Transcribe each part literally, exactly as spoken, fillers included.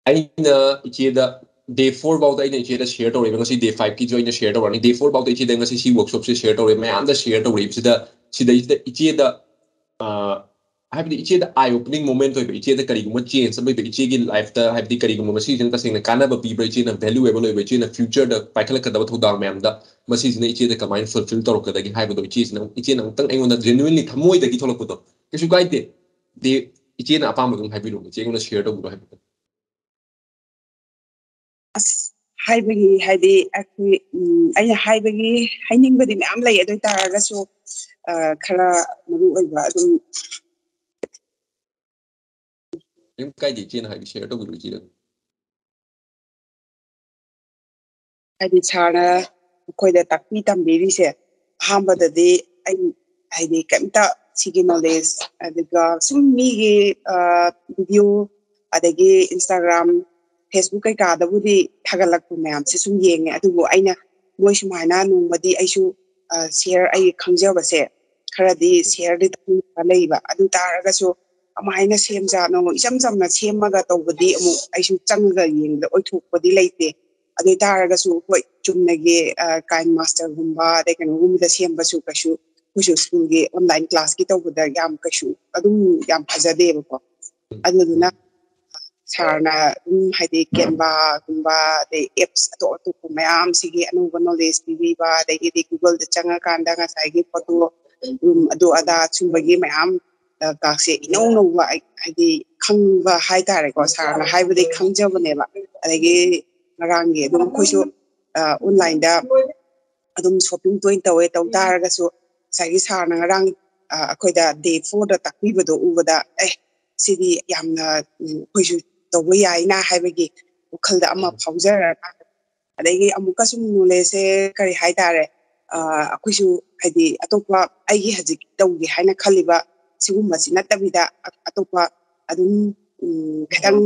ꯑꯩꯅ ꯏꯆꯦꯗ ꯗꯦ ꯐꯣꯔ ꯐꯥꯎꯗ ꯑꯩꯅ ꯏꯆꯦꯗ ꯁꯤꯌꯔ ꯇꯧꯔꯛꯏꯕ, ꯉꯁꯤ ꯗꯦ ꯐꯥꯏꯚꯀꯤꯁꯨ ꯑꯩꯅ ꯁꯤꯌꯔ ꯇꯧꯔꯛꯑꯅꯤ꯫ ꯗꯦ ꯐꯣꯔ ꯐꯥꯎꯗ ꯏꯆꯦꯗ ꯉꯁꯤ ꯁꯤ ꯋꯥꯔꯛꯁꯣꯞꯁꯦ ꯁꯤꯌꯔ ꯇꯧꯔꯦ, ꯃꯌꯥꯝꯗ ꯁꯤꯌꯔ ꯇꯧꯔꯛꯏꯕꯁꯤꯗ, ꯁꯤꯗꯩꯁꯤꯗ ꯏꯆꯦꯗ ꯑ, ꯍꯥꯏꯕꯗꯤ ꯏꯆꯦꯗ ꯑꯥꯏ ꯑꯣꯄꯅꯤꯡ ꯃꯣꯃꯦꯟꯠ ꯑꯣꯏꯕ, ꯏꯆꯦꯗ ꯀꯔꯤꯒꯨꯝꯕ ꯆꯦꯟꯖ ꯑꯃ ꯑꯣꯏꯕ, ꯏꯆꯦꯒꯤ ꯂꯥꯏꯐꯇ ꯍꯥꯏꯕꯗꯤ ꯀꯔꯤꯒꯨꯝꯕ ꯃꯁꯤꯁꯤꯅ ꯇꯁꯦꯡꯅ ꯀꯥꯟꯅꯕ ꯄꯤꯕ꯭ꯔꯥ, ꯏꯆꯦꯅ ꯚꯦꯂꯨꯑꯦꯕꯜ ꯑꯣꯏꯕ, ꯏꯆꯦꯅ ꯐ꯭ꯌꯨꯆꯔꯗ ꯄꯥꯏꯈꯠꯂꯛꯀꯗꯕ ꯊꯧꯗꯥꯡ ꯃꯌꯥꯝꯗ ꯃꯁꯤꯁꯤꯅ ꯏꯆꯦꯗ ꯀꯃꯥꯏꯅ ꯐꯨꯜꯐꯤꯜ ꯇꯧꯔꯛꯀꯗꯒꯦ ꯍꯥꯏꯕꯗꯣ ꯏꯆꯦꯁꯤꯅ, ꯏꯆꯦꯅ ꯑꯃꯨꯛꯇꯪ ꯑꯩꯉꯣꯟꯗ ꯖꯦꯅꯨꯏꯟꯂꯤ ꯊꯃꯣꯏꯗꯒꯤ ꯊꯣꯛꯂꯛꯄꯗꯣ꯫ ꯀꯩꯁꯨ ꯀꯥꯏꯗꯦ꯫ ꯗꯤ ꯏꯆꯦꯅ ꯑꯄꯥꯝꯕ ꯑꯗꯨꯝ ꯍꯥꯏꯕꯤꯔꯛꯑꯣ, ꯏꯆꯦ ꯑꯩꯉꯣꯟꯗ ꯁꯤꯌꯔ ꯇꯧꯕꯤꯔꯣ ꯍꯥꯏꯕꯗꯣ꯫ ꯑꯁ, ꯍꯥꯏꯕꯒꯤ ꯍꯥꯏꯗꯤ ꯑꯩꯈꯣꯏ, ꯎꯝ, ꯑꯩꯅ ꯍꯥꯏꯕꯒꯤ ꯍꯥꯏꯅꯤꯡꯕꯗꯤ ꯃꯌꯥꯝ ꯂꯩ, ꯑꯗꯨ ꯑꯣꯏ ꯇꯥꯔꯒꯁꯨ, ꯑ, ꯈꯔ ꯃꯔꯨ ꯑꯣꯏꯕ ꯑꯗꯨꯝ ꯀꯩꯝ ꯀꯥꯏꯗꯦ, ꯏꯆꯦꯅ ꯍꯥꯏꯕ ꯁꯤꯌꯔ ꯇꯧꯕꯤꯔꯣ, ꯏꯆꯦ꯫ ꯍꯥꯏꯗꯤ ꯁꯥꯔꯅ ꯑꯩꯈꯣꯏꯗ ꯇꯥꯛꯄꯤ ꯇꯝꯕꯤꯔꯤꯁꯦ, ꯑꯍꯥꯟꯕꯗꯗꯤ ꯑꯩ ꯍꯥꯏꯗꯤ ꯀꯩꯝꯇ ꯁꯤꯒꯤ ꯅꯣꯂꯦꯖ, ꯑꯗꯨꯒ ꯁꯨꯝ ꯃꯤꯒꯤ, ꯑ, ꯚꯤꯗꯤꯑꯣ, ꯑꯗꯒꯤ ꯏꯟꯁꯇꯥꯒ꯭ꯔꯥꯝ, ꯐꯦꯁꯕꯨꯛ ꯀꯩꯀꯥꯗꯕꯨꯗꯤ ꯊꯥꯒꯠꯂꯛꯄ ꯃꯌꯥꯝꯁꯦ ꯁꯨꯝ ꯌꯦꯡꯉꯦ, ꯑꯗꯨꯕꯨ ꯑꯩꯅ ꯃꯣꯏ ꯁꯨꯃꯥꯏꯅ ꯅꯣꯡꯃꯗꯤ ꯑꯩꯁꯨ, ꯑ, ꯁꯤꯌꯔ, ꯑꯩ ꯈꯪꯖꯕꯁꯦ ꯈꯔꯗꯤ ꯁꯤꯌꯔꯗꯤ ꯇꯧꯅꯤꯡꯕ ꯂꯩꯕ, ꯑꯗꯨ ꯇꯥꯔꯒꯁꯨ ꯀꯃꯥꯏꯅ ꯁꯦꯝꯖꯥꯠꯅꯣ, ꯏꯆꯝ ꯆꯝꯅ ꯁꯦꯝꯃꯒ ꯇꯧꯕꯗꯤ ꯑꯃꯨꯛ ꯑꯩꯁꯨ ꯆꯪꯉꯒ ꯌꯦꯡꯕꯗ ꯑꯣꯏꯊꯣꯛꯄꯗꯤ ꯂꯩꯇꯦ꯫ ꯑꯗꯨ ꯑꯣꯏ ꯇꯥꯔꯒꯁꯨ ꯍꯣꯏ, ꯆꯨꯝꯅꯒꯤ, ꯑ, ꯀꯥꯏꯟ ꯃꯥꯁꯇꯔꯒꯨꯝꯕ ꯑꯗꯩ ꯀꯩꯅꯣꯒꯨꯝꯕꯗ ꯁꯦꯝꯕꯁꯨ ꯀꯩꯁꯨ ꯑꯩꯈꯣꯏꯁꯨ ꯁ꯭ꯀꯨꯜꯒꯤ ꯑꯣꯟꯂꯥꯏꯟ ꯀ꯭ꯂꯥꯁꯀꯤ ꯇꯧꯕꯗ ꯌꯥꯝ ꯀꯩꯁꯨ ꯑꯗꯨꯝ ꯌꯥꯝ ꯐꯖꯗꯦꯕꯀꯣ꯫ ꯑꯗꯨꯗꯨꯅ ꯁꯥꯔꯅ ꯑꯗꯨꯝ ꯍꯥꯏꯗꯤ ꯀꯦꯟꯚꯥꯒꯨꯝꯕ ꯑꯗꯩ ꯑꯦꯞꯁ ꯑꯇꯣꯞ ꯑꯇꯣꯞꯄ ꯃꯌꯥꯝꯁꯤꯒꯤ ꯑꯅꯧꯕ ꯅꯣꯂꯦꯖ ꯄꯤꯕꯤꯕ, ꯑꯗꯒꯤꯗꯤ ꯒꯨꯒꯜꯗ ꯆꯪꯉꯀꯥꯟꯗ ꯉꯁꯥꯏꯒꯤ ꯐꯣꯇꯣ ꯔꯨꯝ ꯑꯗꯨ ꯑꯗꯥ ꯁꯨꯝꯕꯒꯤ ꯃꯌꯥꯝ, ꯑ, ꯀꯥꯛꯁꯦ ꯏꯅꯧ ꯅꯧꯕ ꯍꯥꯏ-, ꯍꯥꯏꯗꯤ ꯈꯪꯕ ꯍꯥꯏꯇꯥꯔꯦꯀꯣ, ꯁꯥꯔꯅ ꯍꯥꯏꯕꯗꯒꯤ ꯈꯪꯖꯕꯅꯦꯕ꯫ ꯑꯗꯒꯤ ꯉꯔꯥꯡꯒꯤ ꯑꯗꯨꯝ ꯑꯩꯈꯣꯏꯁꯨ, ꯑ, ꯑꯣꯟꯂꯥꯏꯟꯗ ꯑꯗꯨꯝ ꯁꯣꯞꯄꯤꯡ ꯇꯣꯏꯅ ꯇꯧꯋꯦ꯫ ꯇꯧ ꯇꯥꯔꯒꯁꯨ ꯉꯁꯥꯏꯒꯤ ꯁꯥꯔꯅ ꯉꯔꯥꯡ, ꯑ, ꯑꯩꯈꯣꯏꯗ ꯗꯦ ꯐꯣꯔꯗ ꯇꯥꯛꯄꯤꯕꯗꯣ ꯎꯕꯗ, ꯑꯦ, ꯁꯤꯗꯤ ꯌꯥꯝꯅ, ꯎꯝ, ꯑꯩꯈꯣꯏꯁꯨ ꯇꯧꯕ ꯌꯥꯏꯅ ꯍꯥꯏꯕꯒꯤ ꯋꯥꯈꯜꯗ ꯑꯃ ꯐꯥꯎꯖꯔꯒ, ꯑꯗꯒꯤ ꯑꯃꯨꯛꯀ ꯁꯨꯝ ꯅꯣꯂꯦꯖꯁꯦ ꯀꯔꯤ ꯍꯥꯏꯇꯥꯔꯦ, ꯑ, ꯑꯩꯈꯣꯏꯁꯨ ꯍꯥꯏꯗꯤ ꯑꯇꯣꯞꯄ ꯑꯩꯒꯤ ꯍꯧꯖꯤꯛ ꯇꯧꯒꯦ ꯍꯥꯏꯅ ꯈꯜꯂꯤꯕ ꯁꯤꯒꯨꯝꯕꯁꯤ ꯅꯠꯇꯕꯤꯗ ꯑ-, ꯑꯇꯣꯞꯄ ꯑꯗꯨꯝ, ꯎꯝ, ꯈꯤꯇꯪ,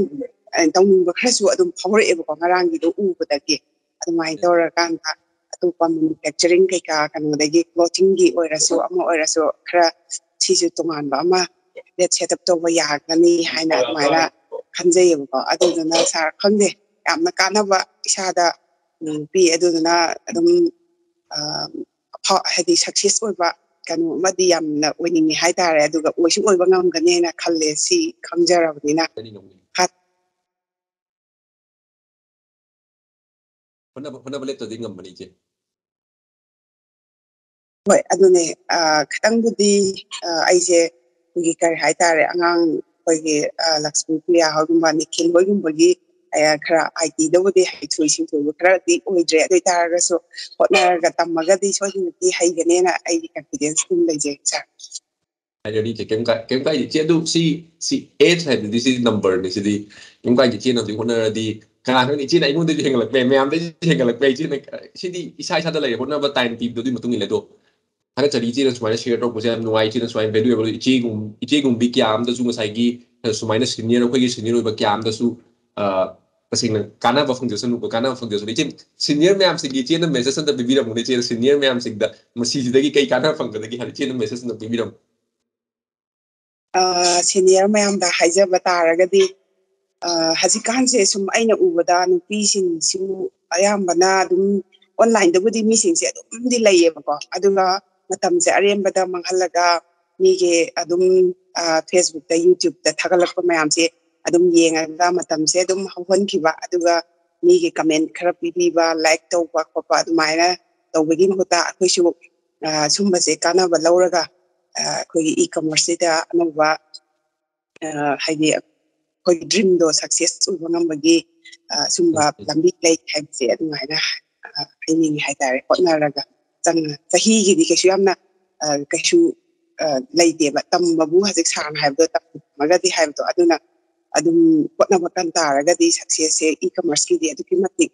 ꯑ, ꯇꯧꯅꯤꯡꯕ ꯈꯔꯁꯨ ꯑꯗꯨꯝ ꯐꯥꯎꯔꯛꯑꯦꯕꯀꯣ ꯉꯔꯥꯡꯒꯤꯗꯣ ꯎꯕꯗꯒꯤ꯫ ꯑꯗꯨꯃꯥꯏꯅ ꯇꯧꯔꯀꯥꯟꯗ ꯑꯇꯣꯞꯄ ꯃꯦꯅꯨꯐꯦꯛꯆꯔꯤꯡ ꯀꯩꯀꯥ, ꯀꯩꯅꯣꯗꯒꯤ ꯀ꯭ꯂꯣꯊꯤꯡꯒꯤ ꯑꯣꯏꯔꯁꯨ ꯑꯃ ꯑꯣꯏꯔꯁꯨ ꯈꯔ ꯁꯤꯁꯨ ꯇꯣꯉꯥꯟꯕ ꯑꯃ ꯁꯦꯠ ꯑꯞ ꯇꯧꯕ ꯌꯥꯒꯅꯤ ꯍꯥꯏꯅ ꯑꯗꯨꯃꯥꯏꯅ ꯈꯟꯖꯩꯌꯦꯕꯀꯣ꯫ ꯑꯗꯨꯗꯨꯅ ꯁꯥꯔ, ꯈꯪꯗꯦ, ꯌꯥꯝꯅ ꯀꯥꯟꯅꯕ ꯏꯁꯥꯗ ꯎꯝ, ꯄꯤ꯫ ꯑꯗꯨꯗꯨꯅ ꯑꯗꯨꯝ ꯑ, ꯑꯐ-, ꯍꯥꯏꯗꯤ ꯁꯛꯁꯦꯁ ꯑꯣꯏꯕ ꯀꯩꯅꯣ ꯑꯃꯗꯤ ꯌꯥꯝꯅ ꯑꯣꯏꯅꯤꯡꯉꯤ ꯍꯥꯏꯇꯥꯔꯦ꯫ ꯑꯗꯨꯒ ꯑꯣꯏꯁꯨ ꯑꯣꯏꯕ ꯉꯝꯒꯅꯦꯅ ꯈꯜꯂꯦ, ꯁꯤ ꯈꯪꯖꯔꯕꯅꯤꯅ꯫ ꯍꯥ- ꯍꯣꯠꯅꯕ ꯍꯣꯠꯅꯕ ꯂꯦꯞꯇ꯭ꯔꯗꯤ ꯉꯝꯕꯅꯤ, ꯏꯆꯦ꯫ ꯍꯣꯏ, ꯑꯗꯨꯅꯦ꯫ ꯑ, ꯈꯤꯇꯪꯕꯨꯗꯤ ꯑ, ꯑꯩꯁꯦ ꯑꯩꯈꯣꯏꯒꯤ ꯀꯔꯤ ꯍꯥꯏꯇꯥꯔꯦ, ꯑꯉꯥꯡ ꯑꯩꯈꯣꯏꯒꯤ ꯑ, ꯂꯛꯁꯃꯤ ꯄ꯭ꯔꯤꯌꯥ ꯍꯣꯏꯒꯨꯝꯕ, ꯅꯤꯈꯤꯜ ꯍꯣꯏꯒꯨꯝꯕꯒꯤ ꯑ, ꯈꯔ ꯑꯥꯏ ꯇꯤꯗꯕꯨꯗꯤ ꯍꯩꯊꯣꯏ ꯁꯤꯡꯊꯣꯏꯕ ꯈꯔꯗꯤ ꯑꯣꯏꯗ꯭ꯔꯦ꯫ ꯑꯗꯨ ꯑꯣꯏ ꯇꯥꯔꯒꯁꯨ ꯍꯣꯠꯅꯔꯒ ꯇꯝꯃꯒꯗꯤ ꯁꯣꯏꯗꯅꯗꯤ ꯍꯩꯒꯅꯦꯅ ꯑꯩꯒꯤ ꯀꯟꯐꯤꯗꯦꯟꯁ ꯑꯗꯨꯝ ꯂꯩꯖꯩ, ꯁꯥꯔ꯫ ꯍꯥꯏꯔꯗꯤ ꯏꯆꯦ, ꯀꯩꯝ ꯀꯥꯏ-, ꯀꯩꯝ ꯀꯥꯏꯗꯦ ꯏꯆꯦ꯫ ꯑꯗꯨ ꯁꯤ, ꯁꯤ ꯑꯦꯖ ꯍꯥꯏꯕꯗꯤ ꯁꯤ ꯅꯝꯕꯔꯅꯤ, ꯁꯤꯗꯤ ꯀꯩꯝ ꯀꯥꯏꯗꯦ꯫ ꯏꯆꯦꯅ ꯍꯧꯖꯤꯛ ꯍꯣꯠꯅꯔꯗꯤ ꯀꯅꯥ ꯈꯪꯅꯤ, ꯏꯆꯦꯅ ꯑꯩꯉꯣꯟꯗꯩꯁꯨ ꯍꯦꯟꯒꯠꯂꯛꯄ ꯌꯥꯏ, ꯃꯌꯥꯝꯗꯩꯁꯨ ꯍꯦꯟꯒꯠꯂꯛꯄ ꯌꯥꯏ꯫ ꯏꯆꯦꯅ, ꯁꯤꯗꯤ ꯏꯁꯥ ꯏꯁꯥꯗ ꯂꯩꯔꯦ, ꯍꯣꯠꯅꯕ ꯇꯥꯏꯝ ꯄꯤꯕꯗꯨꯒꯤ ꯃꯇꯨꯡ ꯏꯜꯂꯦ꯫ ꯑꯗꯣ ꯊꯥꯒꯠꯆꯔꯤ ꯏꯆꯦꯅ ꯁꯨꯃꯥꯏꯅ ꯁꯤꯌꯔ ꯇꯧꯔꯛꯄꯁꯦ ꯌꯥꯝ ꯅꯨꯡꯉꯥꯏ꯫ ꯏꯆꯦꯅ ꯁꯨꯃꯥꯏꯅ ꯚꯦꯂꯨꯑꯦꯕꯜ ꯏꯆꯦꯒꯨꯝ-, ꯏꯆꯦꯒꯨꯝꯕꯤ ꯀꯌꯥ ꯑꯃꯗꯁꯨ ꯉꯁꯥꯏꯒꯤ ꯁꯨꯃꯥꯏꯅ ꯁꯤꯅꯤꯌꯔ, ꯑꯩꯈꯣꯏꯒꯤ ꯁꯤꯅꯤꯌꯔ ꯑꯣꯏꯕ ꯀꯌꯥ ꯑꯃꯗꯁꯨ, ꯑ, ꯇꯁꯦꯡꯅ ꯀꯥꯟꯅꯕ ꯐꯪꯖꯁꯅꯨꯀꯣ, ꯀꯥꯟꯅꯕ ꯐꯪꯖꯁꯅꯨ꯫ ꯏꯆꯦ, ꯁꯤꯅꯤꯌꯔ ꯃꯌꯥꯝꯁꯤꯒꯤ ꯏꯆꯦꯅ ꯃꯦꯁꯦꯖ ꯑꯝꯇ ꯄꯤꯕꯤꯔꯝꯃꯨꯅꯦ, ꯏꯆꯦꯅ ꯁꯤꯅꯤꯌꯔ ꯃꯌꯥꯝꯁꯤꯡꯗ ꯃꯁꯤꯁꯤꯗꯒꯤ ꯀꯩ ꯀꯥꯟꯅꯕ ꯐꯪꯒꯗꯒꯦ ꯍꯥꯏꯕ ꯏꯆꯦꯅ ꯃꯦꯁꯦꯖ ꯑꯝꯇ ꯄꯤꯕꯤꯔꯝꯃꯨ꯫ ꯑ, ꯁꯤꯅꯤꯌꯔ ꯃꯌꯥꯝꯗ ꯍꯥꯏꯖꯕ ꯇꯥꯔꯒꯗꯤ, ꯑ, ꯍꯧꯖꯤꯛꯀꯥꯟꯁꯦ ꯁꯨꯝ ꯑꯩꯅ ꯎꯕꯗ ꯅꯨꯄꯤꯁꯤꯡꯁꯨ ꯑꯌꯥꯝꯕꯅ ꯑꯗꯨꯝ ꯑꯣꯟꯂꯥꯏꯟꯗꯕꯨꯗꯤ ꯃꯤꯁꯤꯡꯁꯦ ꯑꯗꯨꯝꯗꯤ ꯂꯩꯌꯦꯕꯀꯣ, ꯑꯗꯨꯒ ꯃꯇꯝꯁꯦ ꯑꯔꯦꯝꯕꯗ ꯃꯥꯡꯍꯜꯂꯒ ꯃꯤꯒꯤ ꯑꯗꯨꯝ, ꯑ, ꯐꯦꯁꯕꯨꯛꯇ, ꯌꯨꯇ꯭ꯌꯨꯕꯇ ꯊꯥꯒꯠꯂꯛꯄ ꯃꯌꯥꯝꯁꯦ ꯑꯗꯨꯝ ꯌꯦꯡꯉꯒ ꯃꯇꯝꯁꯦ ꯑꯗꯨꯝ ꯍꯧꯍꯟꯈꯤꯕ, ꯑꯗꯨꯒ ꯃꯤꯒꯤ ꯀꯃꯦꯟ ꯈꯔ ꯄꯤꯕꯤꯕ, ꯂꯥꯏꯛ ꯇꯧꯕ ꯈꯣꯠꯄ, ꯑꯗꯨꯃꯥꯏꯅ ꯇꯧꯕꯒꯤ ꯃꯍꯨꯠꯇ ꯑꯩꯈꯣꯏꯁꯨ, ꯑ, ꯁꯨꯝꯕꯁꯦ ꯀꯥꯟꯅꯕ ꯂꯧꯔꯒ, ꯑ, ꯑꯩꯈꯣꯏꯒꯤ ꯏ ꯀꯃꯔꯁꯁꯤꯗ ꯑꯅꯧꯕ, ꯑ, ꯍꯥꯏꯗꯤ ꯑꯩꯈꯣꯏꯒꯤ ꯗ꯭ꯔꯤꯝꯗꯣ ꯁꯛꯁꯦꯁ ꯑꯣꯏꯕ ꯉꯝꯕꯒꯤ, ꯑ, ꯁꯨꯝꯕ ꯂꯝꯕꯤ ꯂꯩ ꯍꯥꯏꯕꯁꯦ ꯑꯗꯨꯃꯥꯏꯅ, ꯑ, ꯍꯥꯏꯅꯤꯡꯉꯤ ꯍꯥꯏꯇꯥꯔꯦ꯫ ꯍꯣꯠꯅꯔꯒ ꯆꯪ-, ꯆꯍꯤꯒꯤꯗꯤ ꯀꯩꯁꯨ ꯌꯥꯝꯅ, ꯑ, ꯀꯩꯁꯨ, ꯑ, ꯂꯩꯇꯦꯕ꯫ ꯇꯝꯕꯕꯨ ꯍꯧꯖꯤꯛ ꯁꯥꯡ ꯍꯥꯏꯕꯗꯣ, ꯇꯝꯃꯒꯗꯤ ꯍꯥꯏꯕꯗꯣ, ꯑꯗꯨꯅ ꯑꯗꯨꯝ ꯍꯣꯠꯅꯕ ꯀꯟ ꯇꯥꯔꯒꯗꯤ ꯁꯛꯁꯦꯁꯁꯦ ꯏ ꯀꯃꯔꯁꯀꯤꯗꯤ ꯑꯗꯨꯛꯀꯤ ꯃꯇꯤꯛ,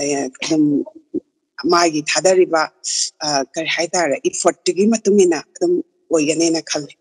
ꯑ, ꯑꯗꯨꯝ ꯃꯥꯒꯤ ꯊꯥꯗꯔꯤꯕ, ꯑ, ꯀꯔꯤ ꯍꯥꯏꯇꯥꯔꯦ, ꯏꯐꯔꯠꯇꯨꯒꯤ ꯃꯇꯨꯡ ꯏꯟꯅ ꯑꯗꯨꯝ ꯑꯣꯏꯒꯅꯦꯅ ꯈꯜꯂꯦ꯫